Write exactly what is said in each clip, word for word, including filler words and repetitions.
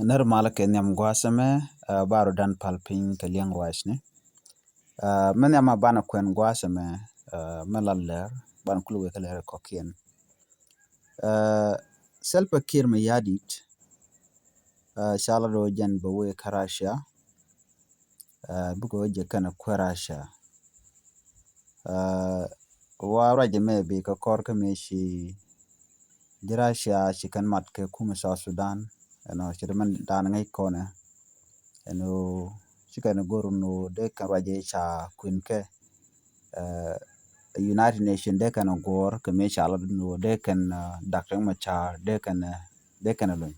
Nɛr malä kɛ nhiam gua̱a̱th ɛmɛ, ɛ, ba rɔ dan pal piny kɛ liɛŋ ruacni. Ɛ, mɛ nhiam a banɛ kuɛn gua̱a̱th ɛmɛ, ɛ, mɛ la lɛr, banɛ kul wek kɛ lɛr kɔkiɛn. Ɛ, Salva Kiir Mayardit, ɛ, ca la do̱ jɛn bɛ wee kä Russia, ɛ, bikɛ wee jɛ kɛnɛ kuɛ Russia. Ɛ, wa ruacɛ mɛ bi kɛ kɔr kä mɛ ci ji̱ Russia ci kɛn mat kɛ kumɛ South Sudan, ɛnɔ, ci dee mɛn dan ŋäc kɔnɛ. Ɛnɔ, ci kɛn go̱r nɔ dee kɛn ruacɛ ca kui̱n kɛ, ɛ, United Nation dee kɛn guɔ̱ɔ̱r kɛ mɛ ca la nɔ dee kɛn, ɛ, Doctor Machar dee kɛn, ɛ, dee kɛn luny.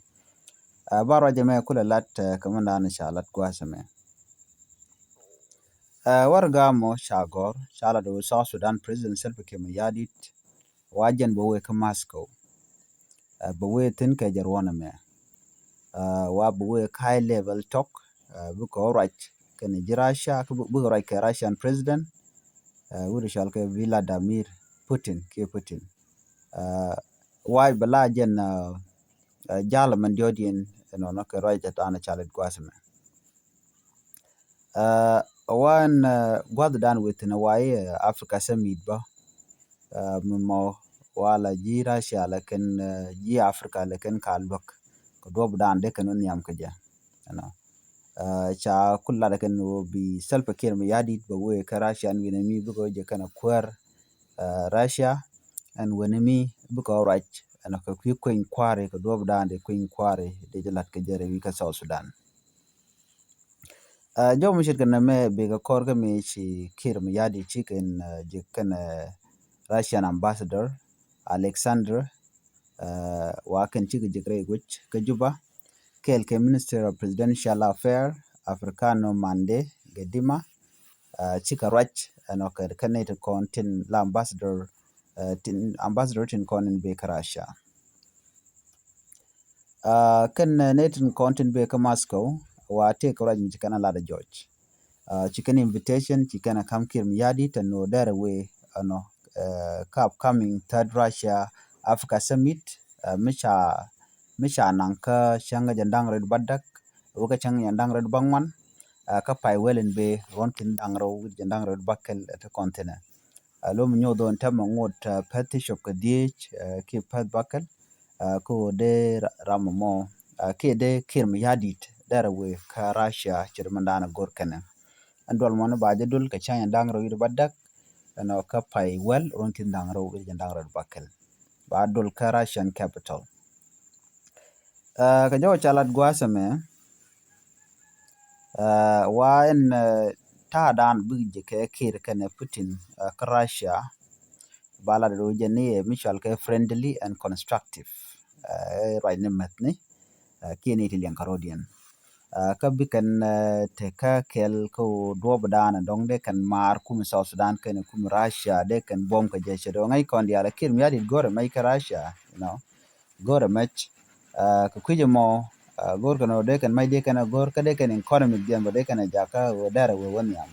Ɛ, ba ruacɛ mɛ kulɛ lat, ɛ, kɛ mɛn dan ca lat gua̱a̱th ɛmɛ. Ɛ, warɛga mɔ ca gɔ̱r, ca la do̱ South Sudan President Salva Kiir Mayardit, wa jɛn bɛ wee kä Moscow. Ɛ, bɛ wee thi̱n kɛ jɛ ruɔ̱n ɛmɛ. Ɛ, wa bɛ wee kä high level talk, ɛ, bikɛ ruac kɛnɛ ji̱ Russia, bikɛ ruac kɛ Russian President, ɛ, wi̱cdɛ cɔal kɛ Vladimir Putin, kiɛ Putin. Ɛ, wa bɛ la jɛn, ɛ, ɛ, jal mɛn diɔ̱ɔ̱diɛn, ɛnɔnɔ kɛ ruac tɛ tanɛ ca lat gua̱a̱th ɛmɛ. Ɛ, wa ɛn, ɛ, gua̱thdan wethin ɛ wa i̱, ɛ, Africa Summit bä. Ɛ, mi mɔ wa la ji̱ Russia la kɛn, ɛ, ji̱ Africa la kɛn ka luäk. Kɛ duɔ̱p dan dee kɛn wä nhiam kä jɛ. Ɛnɔ. Ɛ, ca kul lat kɛn wä bi Salva Kiir Mayardit bɛ wee kä Russia ɛn wi̱nɛ mi bikɛ wä jɛ kɛn a kuäär, ɛ, Russia ɛn wi̱nɛ mi bikɛ wä ruac. Ɛnɔ kɛ kui̱ kueny kua̱ri kɛ duɔ̱p dan dee kueny kua̱ri dee jɛ lat kɛ jɛ rɛ wi̱i̱ kä South Sudan. Ɛ, jɔw mi ce̱tkɛ nɛmɛ bikɛ kɔr kä mi ci Kiir Mayardit ci kɛn, ɛ, ji̱ kɛn, ɛ, Russian ambassador Alexander, ɛ, wa kɛn cikɛ ji̱ kɛ rɛy guic kä Juba. Kɛɛl kɛ Minister of Presidential Affair Africano Mande Gedima, ɛ, cikɛ ruac ɛnɔ kɛ, kɛ nɛy tin kɔn tin la ambassador, ɛ, tin ambassador tin kɔn in bikɛ Russia. Ɛ, kɛn, ɛ, nɛy tin kɔn tin bikɛ Moscow wa tëëkɛ ruac mi ci kɛn a lat a jɔc. Ɛ, ci kɛn invitation ci kɛn a kam Kiir Mayardit ɛn ɣöö derɛ wee ɛnɔ, ɛ, kä upcoming Third Russia Africa Summit, ɛ, mi ca, mi ca naŋ kä cäŋ jiɛn da̱ŋ rɛw bädäk wä kä cäŋ jiɛn da̱ŋ rɛw bäŋuan, ɛ, kä pay wäl in bee ruɔ̱n ki̱n da̱ŋ rɛw wi̱cdɛ jiɛn daŋ rɛw bäkɛl ɛ ti kɔn thi̱nɛ. Ɛ, lom nyuɔth ɣöö ɛn täämɛ ŋot, ɛ, pɛth ti cop kɛ dhieec, ɛ, kiɛ pɛth bäkɛl, ɛ, kä ɣöö dee ra-, ram ɛmɔ, ɛ, kiɛ dee Kiir Mayardit derɛ wee kä Russia ce̱t mɛn dan ɛ go̱r kɛnɛ. Ɛn duɔl mɔni ba jɛ dul kɛ cäŋ jiɛn da̱ŋ rɛw wi̱cdɛ bädäk, ɛnɔ kä pay wäl ruɔ̱n ki̱n da̱ŋ rɛw wi̱cdɛ jiɛn da̱ŋ rɛw bäkɛl. Ba dul kä Russian capital. Ɛ, kɛ jɔw ca lat gua̱a̱th ɛmɛ, ɛ, wa ɛn, ɛ, ta̱a̱ dan bik jɛ kɛ Kiir kɛnɛ Putin, ɛ, kä Russia. Ba lat do̱ jɛ ni ɛ mutual kɛ friendly and constructive. Ɛ, ruac ni mäthni, ɛ, kiɛ ni ti liɛŋ kä ro̱diɛn. Ɛ, kä bi kɛn, ɛ, te kä kɛl kä ɣöö duɔ̱ɔ̱p dan dɔ̱ŋ dee kɛn maar kum South Sudan kɛnɛ kum Russia dee kɛn buɔ̱m kɛ jɛ ce̱t ɣöö ŋäc kɔn diaal ɛ Kiir Mayardit go̱rɛ mɛc kä Russia, you know. Go̱rɛ mɛc, ɛ, kɛ kui̱c ɛmɔ, ɛ, go̱r kɛn ɣöö dee kɛn mɛc dee kɛn ɛ go̱r kä dee kɛn economy diɛn bä dee kɛn ɛ jakä ɣöö derɛ wee wä nhiam.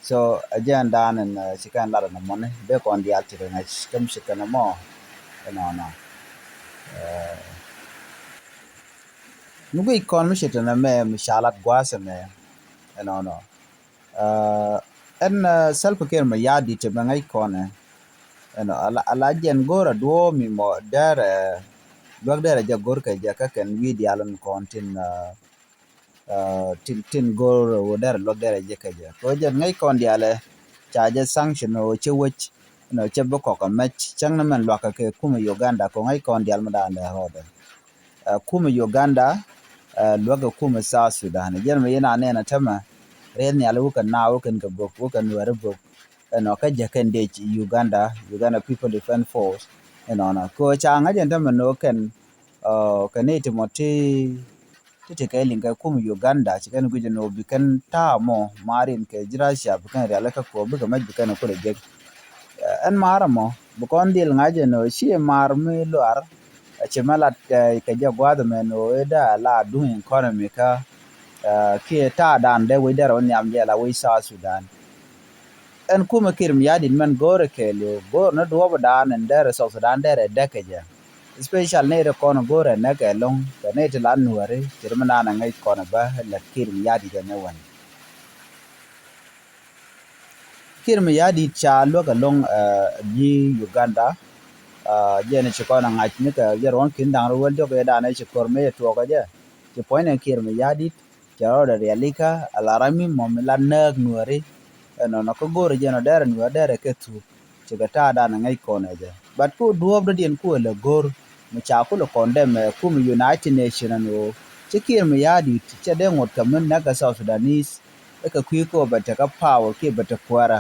So, ɛ jɛn dan ɛn, ɛ, ci kɛn lat ɛn ɛmɔni dee kɔn diaal ti kɛ ŋäc kä mi ci kɛn ɛmɔ ɛnɔnɔ. Ɛ, mi guic kɔn mi ci tɛn ɛmɛ mi ca lat gua̱a̱th ɛmɛ ɛnɔnɔ. Ɛ, ɛn, ɛ, Salva Kiir Mayardit ti mɛ ŋäc kɔnɛ. Ɛnɔ, ala, ala jɛn go̱o̱rɛ duɔ̱ɔ̱p mi mɔ derɛ, luäk derɛ jɛ go̱r kɛ jɛ kä kɛn wi̱i̱ diaal in kɔn tin, ɛ, ɛ, tin, tin go̱o̱rɛ wä derɛ luäk derɛ jɛ kɛ jɛ. Kɛ jɛn ŋäc kɔn diaalɛ, ca jɛ sanction ɔ cɛ wec, ɛnɔ, cɛ bi kɔk ɛ mɛc, cäŋ ni mɛn luakä kɛ kumɛ Uganda, kɛ ŋäc kɔn diaal mi da̱a̱n dee rɔɔdɛ. Ɛ, kumɛ Uganda, ɛ, luäk ɛ kumɛ South Sudan. Jɛn mɛ yɛn a nɛn a tämɛ, riɛth nhial wä kɛ naaw wä kɛn kɛ bök, wä kɛn wɛr bök. Ɛnɔ kä jɛ kɛn dec Uganda, Uganda People Defense Force. Ɛnɔnɔ. Kɛ ca ŋa̱c ɛn tämɛ nɔ kɛn, ɛ, kɛ ni ti mɔ ti, ti ti kɛ liŋ kɛ kumɛ Uganda, ci kɛn guic ɛn ɣöö bi kɛn ta̱a̱ mɔ, maar in kɛ ji̱ Russia, bi kɛn rialikä kɛ ɣöö bikɛ mɛc bi kɛn kulɛ jek. Ɛ, ɛn maar ɛmɔ, bi kɔn dhil ŋa̱c ɛn ɣöö ci maar mi luar, ɛ, ci mɛ lat, ɛ, kɛ jɛ gua̱a̱th ɛmɛ ɛn ɣöö ëë dee a la duŋ economy kä, ɛ, kiɛ ta̱a̱ dan dee wec derɛ wä nhiam jɛ la wec South Sudan. Ɛn kumɛ Kiir Mayardit mɛn go̱o̱rɛ kɛɛliw, go̱o̱r ni duɔ̱ɔ̱p dan ɛn derɛ South Sudan derɛ däk kɛ jɛ. Especial nɛy ti kɔn go̱rɛ nɛkɛ lo̱ŋ kɛ nɛy ti la nuääri, ci ri mi naan ɛ ŋäc kɔn ɛ bä lät Kiir Mayardit ɛn ɛ wän. Kiir Mayardit ca luäk ɛlɔ̱ŋ, ɛ, ji̱ Uganda, ɛ, jɛn ci kɔn ɛ ŋa̱c nikɛ jɛ ruɔ̱n ki̱n da̱ŋ rɛw wäl diɔ̱k ëë danɛ ci ko̱r mëë tuɔɔkä jɛ. Ci puɔ̱ny nɛ Kiir Mayardit, cɛ rɔɔdɛ rialikä, ala ram mi mɔ mi la nääk nuääri. Ɛnɔnɔ kä go̱o̱rɛ jɛn ɔ derɛ nuäär derɛ kɛ thup. Cikɛ ta̱a̱ danɛ ŋäc kɔn ɛ jɛ. But ku duɔ̱ɔ̱p dɔ̱diɛn ku ɛ lɛ go̱o̱r mi ca kulɛ condemn ɛ kum United Nation ɛn ɣöö ci Kiir Mayardit cɛ dee ŋot kɛ min näk kɛ South Sudanese. Ɛ kɛ kui̱ kɛ ɣöö bɛ tekɛ power kiɛ bɛ te kuäärä.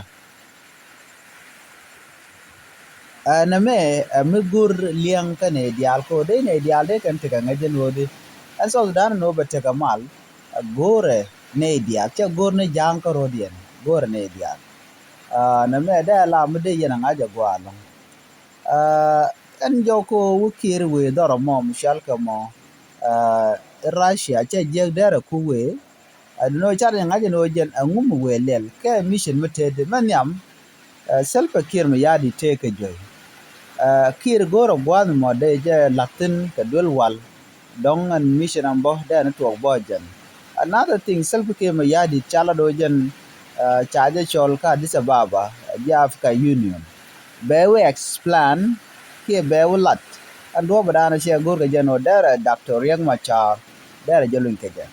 Ɛ nɛmɛ ɛ mi go̱r liɛŋ kä nɛy diaal kɛ ɣöö dee nɛy diaal dee kɛn tekɛ ŋäc ɛn ɣöö di ɛn South Sudan ɛn ɣöö bɛ tekɛ mal. Ɛ go̱rɛ nɛy diaal, cɛ go̱r ni ja̱a̱ŋ kä ro̱diɛn, go̱rɛ nɛy diaal. Ɛ nɛmɛ dee ɛ la mi dee yɛn ɛ ŋa̱c ɛ gɔaa ɛlɔ̱ŋ. Ɛ ɛn jɔk kɛ ɣöö wä Kiir wëë dhɔrɔ mɔ mi cɔal kɛ mɔ, ɛ Russia cɛ jiäk derɛ ku wëë. Ɛ duŋni ɣöö car jɛ ŋa̱c ɛn ɣöö jɛn ɛŋu mi wëë liɛl kɛ mission mi tëëdi mɛ nhiam. Ɛ Salva Kiir Mayardit tëëkɛ juey. Ɛ Kiir go̱o̱rɛ gua̱a̱th mɔ dee jɛ la̱thi̱n kɛ duel wal. Dɔ̱ŋ ɛn mission ɛn bä dee ni tuɔɔk bä jɛn. Another thing, Salva Kiir Mayardit ca lat ɣöö jɛn, ɛ, ca jɛ cɔl kä Addis Ababa, ɛ, ji̱ Africa Union. Bɛ wee explain kiɛ bɛ wee lat ɛn duɔ̱ɔ̱p ɛ da̱a̱n cɛ go̱o̱r kɛ jɛn ɣöö derɛ Doctor Riek Machar derɛ jɛ luny kɛ jɛ.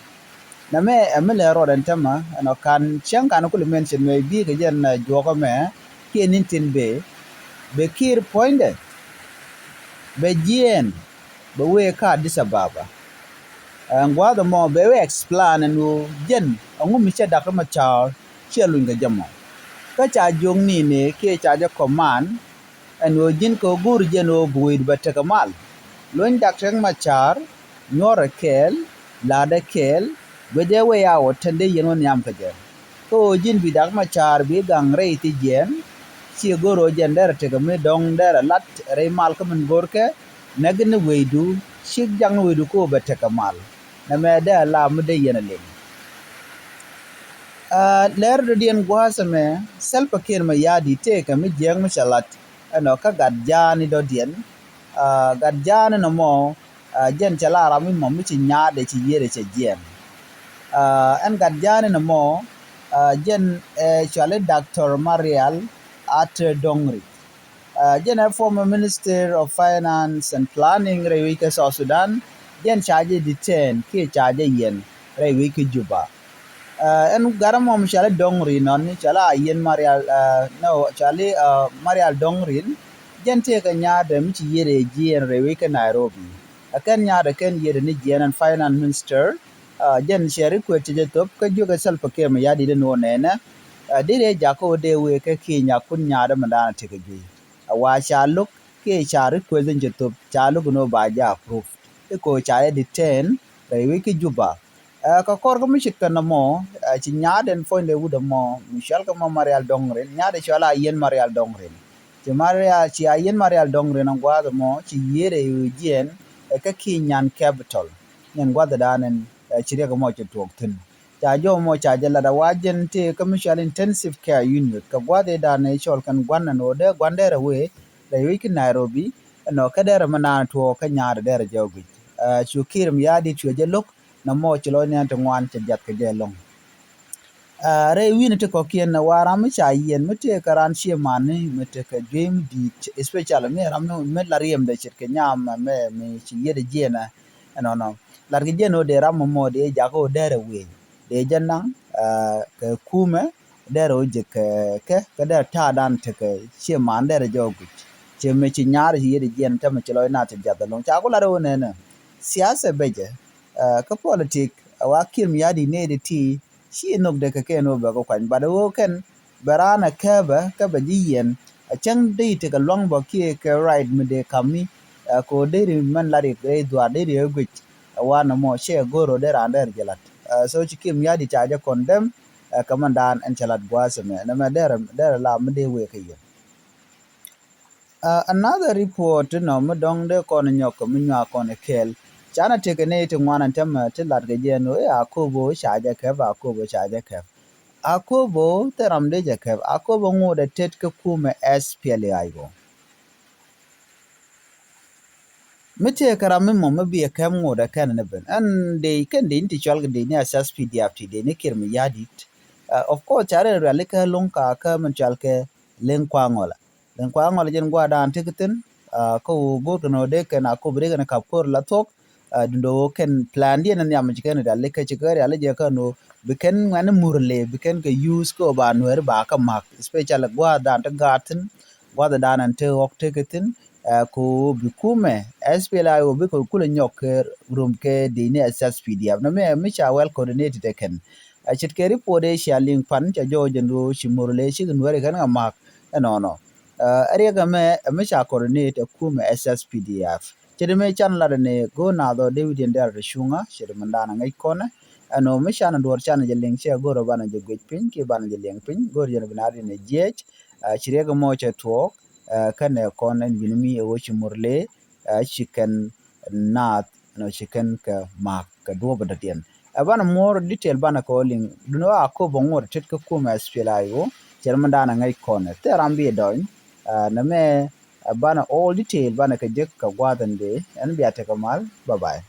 Nɛmɛ ɛ mi lɛ rɔɔdɛ ɛn tämɛ ɛn ɔ kan cäŋ kan kul mention mɛ bi kɛ jɛn, ɛ, juɔkä mɛ kiɛ ni̱n tin bëë bɛ Kiir puɔ̱nydɛ bɛ jiɛɛn bɛ wee kä Addis Ababa. Ɛn gua̱a̱th ɛmɔ bɛ wee explain ɛn ɣöö jɛn ɛŋu mi cɛ Doctor Machar cɛ luny kɛ jɛ mɔ. Kä ca jiök ni̱n ëë kiɛ ca jɛ command ɛn ɣöö ji̱n kɛ ɣöö go̱o̱ri jɛn ɣöö bi wecdu bɛ tekɛ mal. Luny Doctor Riek Machar nyuɔrɛ kɛɛl, la̱tdɛ kɛɛl, guicɛ wee a ɣöö tɛn dee yɛn wä nhiam kɛ jɛ. Kä ɣöö ji̱n bi Doctor Machar bi gaŋ rɛy ti jiɛɛn, ci go̱r ɣöö jɛn derɛ tekɛ mi dɔ̱ŋ derɛ lat rɛy mal kä min go̱rkɛ, näk ni wecdu, cik jaŋ ni wecdu kä ɣöö bɛ tekɛ mal. Nɛmɛ dee a la mi dee yɛn a liŋ. Aa, lɛr dɔ̱diɛn gua̱a̱th ɛmɛ, Salva Kiir Mayardit tëëkɛ mi jiääk mi cɛ lat ɛnɔ kä gat ja̱a̱ni dɔ̱diɛn. Aa, gat ja̱a̱ni nɔmɔ, aa, jɛn cɛ la ram mi mɔ mi ci nyaatdɛ ci yiëëdɛ cɛ jiɛɛn. Aa, ɛn gat ja̱a̱ni nɔmɔ, aa, jɛn ɛ cɔali Doctor Marial Ate Dongri. Aa, jɛn ɛ former Minister of Finance and Planning rɛy wec kä South Sudan, jɛn ca jɛ detain kiɛ ca jɛ yiɛn rɛy wec kä Juba. Aa, ɛn gat ɛmɔ mi cɔali Dongri nɔni, cɔali Ayiɛn Marial, aa, no, cɔali, aa, Marial Dongri, jɛn tëëkɛ nyaatdɛ mi ci yiëëdɛ jiɛɛn rɛy wec kä Nairobi. Ɛ kɛn nyaatdɛ kɛn yiëëdɛ ni jiɛɛn ɛn Finance Minister, aa, jɛn cɛ request cɛ jɛ thop kä jiökɛ Salva Kiir Mayardit ɛn ɣöö nɛnɛ, aa, deri ɛ jakä ɣöö dee wëë kä Kenya kun nyaatdɛ mindan a tekɛ juey. Ɛ wa ca lo̱k kiɛ ca request in cɛ thop, ca lo̱k in ɣöö ba jɛ approve. I̱ ko̱ ca jɛ detain rɛy wec kä Juba. Ɛ, kä kɔr kä mi ce̱tkɛ nɔmɔ, ɛ, ci nyaatdɛ ɛn puɔ̱nydɛ wut ɛmɔ mi cɔalkɛ mɔ Marial Dongri, nyaatdɛ cɔal Ayiɛn Marial Dongri. Ci Marial, ci Ayiɛn Marial Dongri ɛn gua̱a̱th ɛmɔ ci yiëëdɛ jiɛɛn, ɛ, kä Kenyan capital. Ni ɛn gua̱a̱th ɛ da̱a̱n ɛn, ɛ, ci riɛk ɛmɔ cɛ tuɔɔk thi̱n. Ca jɔw mɔ ca jɛ lat a wa jɛn tëë kä mi cɔal intensive care unit kɛ gua̱th ëëdan ëë cɔl kɛn gua̱n ɛn ɣöö dee gua̱n derɛ wee rɛy wec kä Nairobi. Ɛnɔ kä derɛ mi naan tuɔɔk kä nyaatdɛ derɛ jɛ wä guic. Aa, cu Kiir Mayardit cuɛ jɛ lo̱k nɔmɔ ci lɔcni ɛn ti ŋuan cɛ jiath kɛ jɛ ɛlɔ̱ŋ. Aa, rɛy wi̱ni ti kɔ̱kiɛn ɛ wa ram mi ca yiɛn mi tëë kɛ raan ciëmani mi tekɛ juey mi di̱i̱t, especially mi ram mi la riɛmdɛ ce̱tkɛ nyam mɛ mi ci yiëëdɛ jiɛɛnɛ. Ɛnɔnɔ latkɛ jɛn ɣöö dee ram mɔmɔ dee jakä ɣöö derɛ wee dee jɛ naŋ, aa, kɛ kumɛ derɛ ɣöö jek kɛ kɛ kɛ derɛ ta̱a̱dan tekɛ ciëman derɛ jɛ ɣöö guic. Ciɛ mëë ci nyaar ci yiëëdɛ jiɛn tämɛ ci lɔc naath ci jiath ɛlɔ̱ŋ ca ku lat ɣöö nɛnɛ. Siasa becɛ, aa, kä politik ɛ wa Kiir Mayardit nɛy di ti ci nhök dee kɛ kɛn ɣöö bɛ kɛ kuany, but ɣöö kɛn bɛ raan ɛ kääpä kä bɛ ji̱ yiɛn. Ɛ cäŋ dee tekɛ luaŋ bä kiɛ kɛ right mi dee ka̱m ni, ɛ, kɛ ɣöö deri mɛn lat rɛy dhuaar deri ɛ guic. Ɛ wanɛ mɔ cɛ go̱r ɣöö dee raan derɛ jɛ lat. Ɛ, so ci Kiir Mayardit ca jɛ condemn, ɛ, kɛ mɛndan ɛn cɛ lat gua̱a̱th ɛmɛ. Nɛmɛ derɛ, derɛ la mi dee wëë kɛ yɛ. Aa, another report inɔ mi dɔ̱ŋ dee kɔn nyɔk kɛ mi nyuak kɔn kɛɛl. Canɛ tekɛ nɛy ti ŋuan ɛn tämɛ ti lat kɛ jɛ ɛn ɣöö i̱ Akobo ca jɛ kɛp, Akobo ca jɛ kɛp. Akobo thil ram dee jɛ kɛp. Akobo ŋotdɛ tet kä kumɛ S P L A I O. Mi tëë kɛ ram mi mɔ mi bi ɛ kɛm ŋot ɛ kɛn ni ben ɛn dee kɛn dee ni ti cual kɛ dee ni S S P D F ti dee ni Kiir Mayardit. Of course ca rɛn riali kɛ loŋ ka kɛ min cual kɛ Leŋ Kuaŋɔla. Leŋ Kuaŋɔla jɛn guadan ti kɛ thin kä wä go̱o̱r kɛ nɔ dee kɛn a kop ri kɛn kap ko̱r la thuɔk. Dundo wä kɛn plan diɛn ni nhiam ci kɛn riali kɛ ci kɛ riali jɛ kɛn wä bi kɛn ŋuɛn murle bi kɛn kɛ use kɛ wä ba nuɛri ba kɛ mak, especially guadan ti gaat thin guadan ɛn ti ɣɔk ti kɛ thin. Ku bi kumɛ S P L A I O bi kɛ kulɛ nyɔk kɛ rum kɛ dee ni S S P D F ni mɛ mi ca well coordinated ɛ kɛn. Ce̱tkɛ report ëë cia liŋ pan ca jɔɔc ɛn ɣöö ci murle cikɛ nuɛri kɛn kɛ mak ɛnɔnɔ. Ɛ riɛk ɛmɛ ɛ mi ca coordinate ɛ kumɛ S S P D F. Ce̱t mi can lat ɛn ɛ go̱o̱r naath ɔ David in dɛr ti cuŋä ce̱t mi dan ɛ ŋäc kɔnɛ. Ɛn ɣöö mi can ɛ duɔ̱ɔ̱r can ɛ jɛ liŋ cɛ go̱o̱r ɛ banɛ jɛ guic piny kiɛ banɛ jɛ liŋ piny go̱o̱r jɛn bi naar in ɛ jiɛc. Ci riɛk ɛmɔ cɛ tuɔɔk kɛnɛ kɔn ɛn wi̱n mi ɛ ɣöö ci murle ci kɛn naath nɔ ci kɛn kɛ mak kɛ duɔ̱ɔ̱p dɔ̱diɛn. Ɛ banɛ more detail banɛ kɛ ɣöö liŋ duni ɣöö a köp ɛ ŋot tet kä kumɛ S P L A I O cɛr mi danɛ ŋäc kɔnɛ thil ram bi dɔny. Nɛmɛ ɛ banɛ all detail banɛ kɛ jek kɛ gua̱a̱th ɛn dee ɛn bia tekɛ mal. Bye bye.